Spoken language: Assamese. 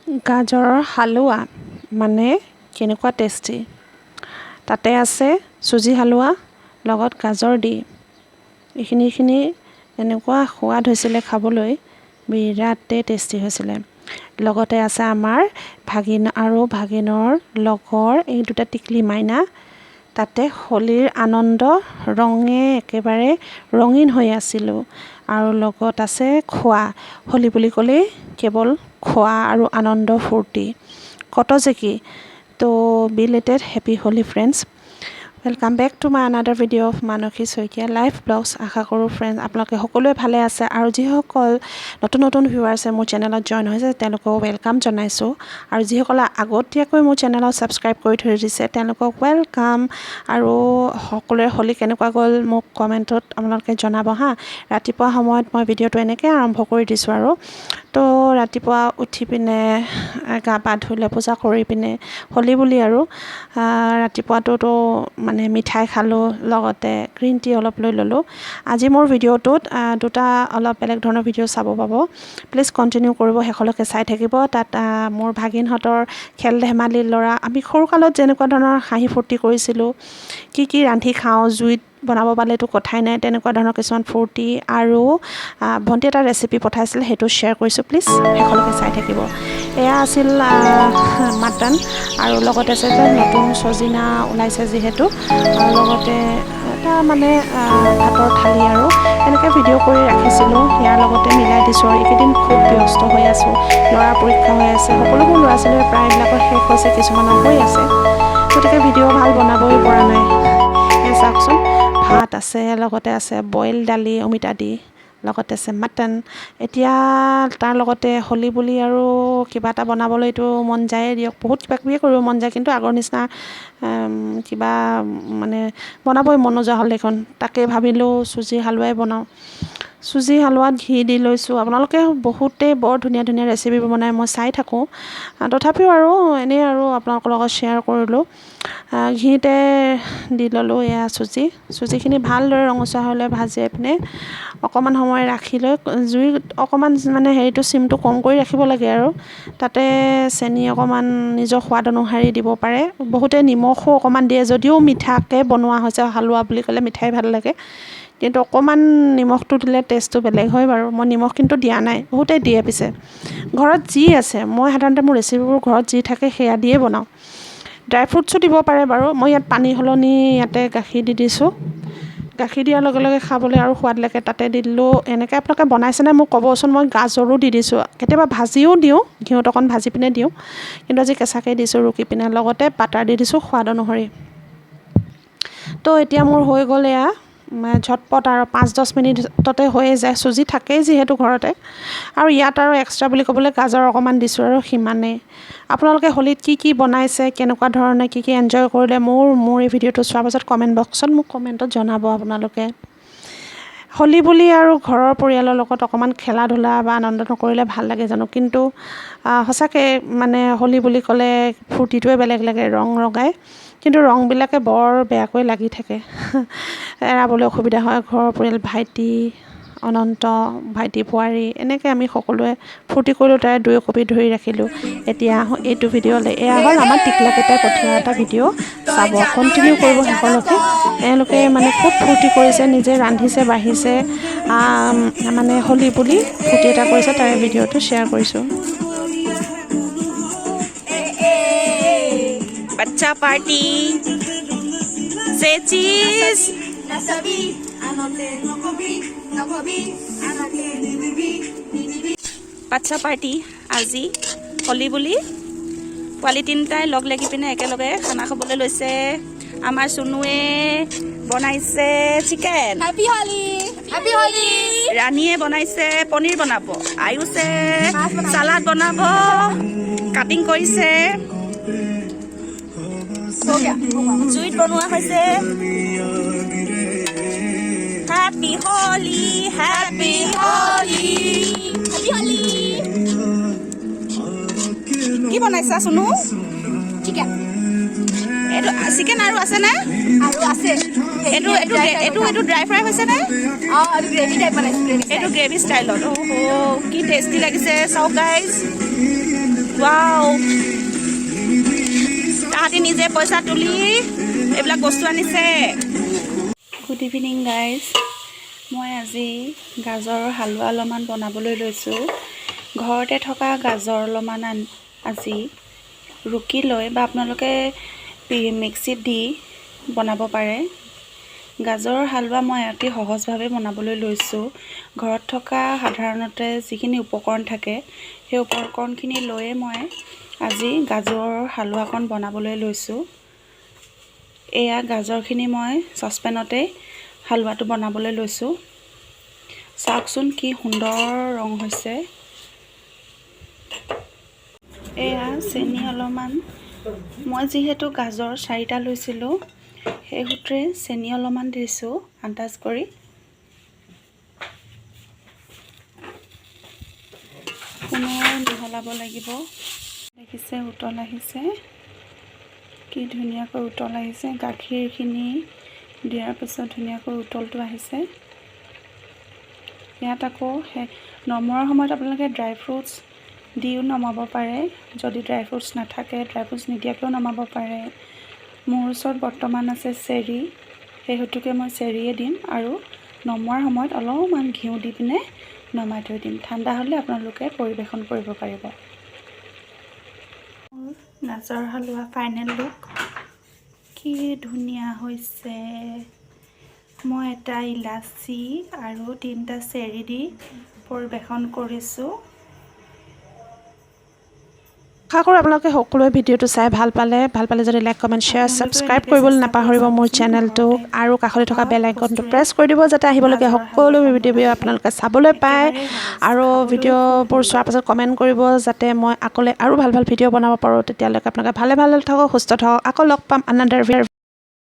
গাজৰৰ হালোৱা মানে কেনেকুৱা টেষ্টি। তাতে আছে চুজি হালোৱা লগত গাজৰ দি এইখিনিখিনি এনেকুৱা সোৱাদ হৈছিলে খাবলৈ, বিৰাটেই টেষ্টি হৈছিলে। লগতে আছে আমাৰ ভাগিন আৰু ভাগিনৰ লগৰ এই দুটা টিকলি মাইনা। তাতে হোলীৰ আনন্দ ৰঙে একেবাৰে ৰঙীন হৈ আছিলোঁ। আৰু লগত আছে খোৱা। হোলী বুলি ক'লেই কেৱল খোৱা আৰু আনন্দ ফূৰ্তি, কত যে কি। তো belated happy Holi, friends. Welcome back to my another video of Manasi Saikia life blogs. আশা কৰোঁ ফ্ৰেণ্ডছ, আপোনালোকে সকলোৱে ভালে আছে। আৰু যিসকল নতুন নতুন ভিউৱাৰ্ছে মোৰ চেনেলত জইন হৈছে, তেওঁলোকক welcome জনাইছোঁ। আৰু যিসকলে আগতীয়াকৈ মোৰ চেনেলত ছাবস্ক্ৰাইব কৰি থৈ দিছে, তেওঁলোকক welcome. আৰু সকলোৰে হোলী কেনেকুৱা গ'ল, মোক কমেণ্টত আপোনালোকে জনাব। হা, ৰাতিপুৱা সময়ত মই ভিডিঅ'টো এনেকৈ আৰম্ভ কৰি দিছোঁ। আৰু তো ৰাতিপুৱা উঠি পিনে গা পা ধুই লৈ পূজা কৰি পিনে হোলী বুলি আৰু ৰাতিপুৱাটোতো মানে মিঠাই খালোঁ, লগতে গ্ৰীণ টি অলপ লৈ ল'লোঁ। আজি মোৰ ভিডিঅ'টোত দুটা অলপ বেলেগ ধৰণৰ ভিডিঅ' চাব পাব। প্লিজ কণ্টিনিউ কৰিব, শেষলৈকে চাই থাকিব। তাত মোৰ ভাগিনহঁতৰ খেল ধেমালি, ল'ৰা আমি সৰুকালত যেনেকুৱা ধৰণৰ হাঁহি ফূৰ্তি কৰিছিলোঁ, কি কি ৰান্ধি খাওঁ, জুইত বনাব পালেতো কথাই নাই, তেনেকুৱা ধৰণৰ কিছুমান ফূৰ্তি আৰু ভণ্টি এটা ৰেচিপি পঠাইছিলে, সেইটো শ্বেয়াৰ কৰিছোঁ। প্লিজ শেষলৈকে চাই থাকিব। এয়া আছিল মাটন আৰু লগতে আছে যে নতুন চজিনা ওলাইছে যিহেতু, আৰু লগতে এটা মানে ভাতৰ থালি। আৰু এনেকৈ ভিডিঅ' কৰি ৰাখিছিলোঁ, ইয়াৰ লগতে মিলাই দিছোঁ। আৰু এইকেইদিন খুব ব্যস্ত হৈ আছোঁ, ল'ৰাৰ পৰীক্ষা হৈ আছে। সকলোবোৰ ল'ৰা ছোৱালীৰ প্ৰায়বিলাকৰ শেষ হৈছে, কিছুমানৰ হৈ আছে, গতিকে ভিডিঅ' ভাল বনাবই পৰা নাই। এয়া চাওকচোন, ভাত আছে, লগতে আছে বইল দালি অমিতা দি, লগতে আছে মাটন। এতিয়া তাৰ লগতে হোলী বুলি আৰু কিবা এটা বনাবলৈতো মন যায়ে দিয়ক। বহুত কিবা কিবিয়ে কৰিব মন যায়, কিন্তু আগৰ নিচিনা কিবা মানে বনাবই মন নোযোৱা হ'ল দেখোন। তাকে ভাবিলোঁ চুজি হালোৱাই বনাওঁ। চুজি হালোৱাত ঘি দি লৈছোঁ। আপোনালোকে বহুতেই বৰ ধুনীয়া ধুনীয়া ৰেচিপিবোৰ বনায়, মই চাই থাকোঁ। তথাপিও আৰু এনেই আৰু আপোনালোকৰ লগত শ্বেয়াৰ কৰিলোঁ। ঘিতে দি ল'লোঁ এয়া চুজি। চুজিখিনি ভালদৰে ৰঙচুৱা হ'লে ভাজি পিনে অকণমান সময় ৰাখি লৈ জুইত অকণমান মানে হেৰিটো চিমটো কম কৰি ৰাখিব লাগে। আৰু তাতে চেনি অকণমান নিজৰ সোৱাদ অনুসৰি দিব পাৰে। বহুতে নিমখো অকণমান দিয়ে, যদিও মিঠাকৈ বনোৱা হৈছে। হালোৱা বুলি ক'লে মিঠাই ভাল লাগে, কিন্তু অকণমান নিমখটো দিলে টেষ্টটো বেলেগ হয় বাৰু। মই নিমখ কিন্তু দিয়া নাই, বহুতে দিয়ে। পিছে ঘৰত যি আছে, মই সাধাৰণতে মোৰ ৰেচিপিবোৰ ঘৰত যি থাকে সেয়া দিয়ে বনাওঁ। ড্ৰাই ফ্ৰুটছো দিব পাৰে বাৰু। মই ইয়াত পানী সলনি ইয়াতে গাখীৰ দি দিছোঁ। গাখীৰ দিয়াৰ লগে লগে খাবলৈ আৰু সোৱাদ লাগে। তাতে দি দিলোঁ। এনেকৈ আপোনালোকে বনাইছেনে মোক ক'বচোন। মই গাজৰো দি দিছোঁ। কেতিয়াবা ভাজিও দিওঁ, ঘিউত অকণ ভাজি পিনে দিওঁ, কিন্তু আজি কেঁচাকৈ দিছোঁ ৰুকি পিনে। লগতে বাটাৰ দি দিছোঁ সোৱাদ অনুসৰি। তো এতিয়া মোৰ হৈ গ'ল এয়া ঝটপট আৰু 5-10 মিনিটতে হৈয়ে যায়, চুজি থাকেই যিহেতু ঘৰতে। আৰু ইয়াত আৰু এক্সট্ৰা বুলি ক'বলৈ গাজৰ অকণমান দিছোঁ আৰু সিমানেই। আপোনালোকে হোলীত কি কি বনাইছে, কেনেকুৱা ধৰণে কি কি এনজয় কৰিলে, মোৰ মোৰ এই ভিডিঅ'টো চোৱাৰ পাছত কমেণ্ট বক্সত মোক কমেণ্টত জনাব আপোনালোকে। হোলী বুলি আৰু ঘৰৰ পৰিয়ালৰ লগত অকণমান খেলা ধূলা বা আনন্দ নকৰিলে ভাল লাগে জানো? কিন্তু সঁচাকৈ মানে হোলী বুলি ক'লে ফূৰ্তিটোৱে বেলেগ লাগে ৰং লগাই। কিন্তু ৰংবিলাকে বৰ বেয়াকৈ লাগি থাকে, এৰাবলৈ অসুবিধা হয়। ঘৰৰ পৰিয়াল, ভাইটি, অনন্ত, ভাইটি বোৱাৰী, এনেকৈ আমি সকলোৱে ফূৰ্তি কৰিলোঁ, তাৰে দুই কপি ধৰি ৰাখিলোঁ। এতিয়া আহোঁ এইটো ভিডিঅ'লৈ। এয়া হ'ল আমাৰ টিকলাকেইটাই পঠিওৱা এটা ভিডিঅ'। চাব, কণ্টিনিউ কৰিব শেষলৈকে। এওঁলোকে মানে খুব ফূৰ্তি কৰিছে, নিজে ৰান্ধিছে বাঢ়িছে, মানে হোলী বুলি ফূৰ্তি এটা কৰিছে, তাৰে ভিডিঅ'টো শ্বেয়াৰ কৰিছোঁ। বাচ্চা পাৰ্টি, say cheese. নাচাবি আনতে, নকবি নকবি আনতে, নিদিবি নিদিবি। বাচ্চা পাৰ্টি। আজি হোলী বুলি পোৱালি তিনিটাই লগ লাগি পিনে একেলগে খানা খাবলৈ লৈছে। আমাৰ চুনুৱে বনাইছে chicken. Happy Holi, happy Holi. ৰাণীয়ে বনাইছে পনীৰ বনাব, আয়ুষে চালাড বনাব, কাটিং কৰিছে। জুইত বনোৱা হৈছে। Happy Holi, happy Holi. Happy Holi. কি বনাইছা চুনু? চিকেন। এইটো চিকেন আৰু আছেনে? আৰু আছে। এইটো ড্ৰাই ফ্ৰাই হৈছেনে? অঁ, এইটো গ্ৰেভি টাইপ বনাইছোঁ, গ্ৰেভি। এইটো গ্ৰেভি ষ্টাইলত। অ' কি টেষ্টি লাগিছে চাওক গাইজ। ৱাও, তাহাঁতি নিজে পইচা তুলি এইবিলাক বস্তু আনিছে। Good evening guys. মই আজি গাজৰৰ হালোৱা অলপমান বনাবলৈ লৈছোঁ। ঘৰতে থকা গাজৰ অলপমান আজি ৰুকি লৈ বা আপোনালোকে মিক্সিত দি বনাব পাৰে। গাজৰৰ হালোৱা মই অতি সহজভাৱে বনাবলৈ লৈছোঁ। ঘৰত থকা সাধাৰণতে যিখিনি উপকৰণ থাকে, সেই উপকৰণখিনি লৈয়ে মই আজি গাজৰৰ হালোৱাকণ বনাবলৈ লৈছোঁ। এয়া গাজৰখিনি মই চচপেনতেই হালোৱাটো বনাবলৈ লৈছোঁ। চাওকচোন, কি সুন্দৰ ৰং হৈছে। এয়া চেনি অলপমান, মই যিহেতু গাজৰ চাৰিটা লৈছিলোঁ, সেই সূত্ৰে চেনি অলপমান দিছোঁ আন্দাজ কৰি। পুনৰ মিহলাব লাগিব। দেখিছে, উতল আহিছে, কি ধুনীয়াকৈ উতল আহিছে। গাখীৰখিনি দিয়াৰ পিছত ধুনীয়াকৈ উতলটো আহিছে। ইয়াত আকৌ সেই নমোৱাৰ সময়ত আপোনালোকে ড্ৰাই ফ্ৰুটছ দিও নমাব পাৰে। যদি ড্ৰাই ফ্ৰুটছ নাথাকে, ড্ৰাই ফ্ৰুটছ নিদিয়াকৈও নমাব পাৰে। মোৰ ওচৰত বৰ্তমান আছে চেৰি, সেই হেতুকে মই চেৰিয়ে দিম আৰু নমোৱাৰ সময়ত অলপমান ঘিউ দি পিনে নমাই থৈ দিম। ঠাণ্ডা হ'লে আপোনালোকে পৰিৱেশন কৰিব পাৰিব। গাজৰ হালোৱা ফাইনেল লুক, কি ধুনীয়া হৈছে! মই এটা ইলাচি আৰু তিনিটা চেৰি দি পৰিৱেশন কৰিছোঁ। আশা কৰোঁ আপোনালোকে সকলোৱে ভিডিঅ'টো চাই ভাল পালে। ভাল পালে যদি লাইক, কমেণ্ট, শ্বেয়াৰ, আপোনালোকেও ছাবস্ক্ৰাইব এনেকৈ কৰিবলৈ চেষ্টা কৰি নাপাহৰিব মোৰ চাবচোন। চেনেলটো ঘৰতে আৰু কাষতে থকা সহজ বেল আইকনটো বস্তুৰে প্ৰেছ কৰি দিব, যাতে আহিবলগীয়া গাজৰ সকলো হালোৱাকণ ভিডিঅ' বনাবলৈ আপোনালোকে চাবলৈ পায়। একেবাৰে সহজ, আৰু খাবলৈও খুব ভিডিঅ'বোৰ সুন্দৰ। চোৱাৰ পাছত কমেণ্ট কৰিব, যাতে মই আগলৈ আৰু ভাল ভাল ভিডিঅ' বনাব পাৰোঁ। তেতিয়ালৈকে আপোনালোকে ভালে ভালে থাকক, সুস্থ থাকক। আকৌ লগ পাম আনাডাৰ।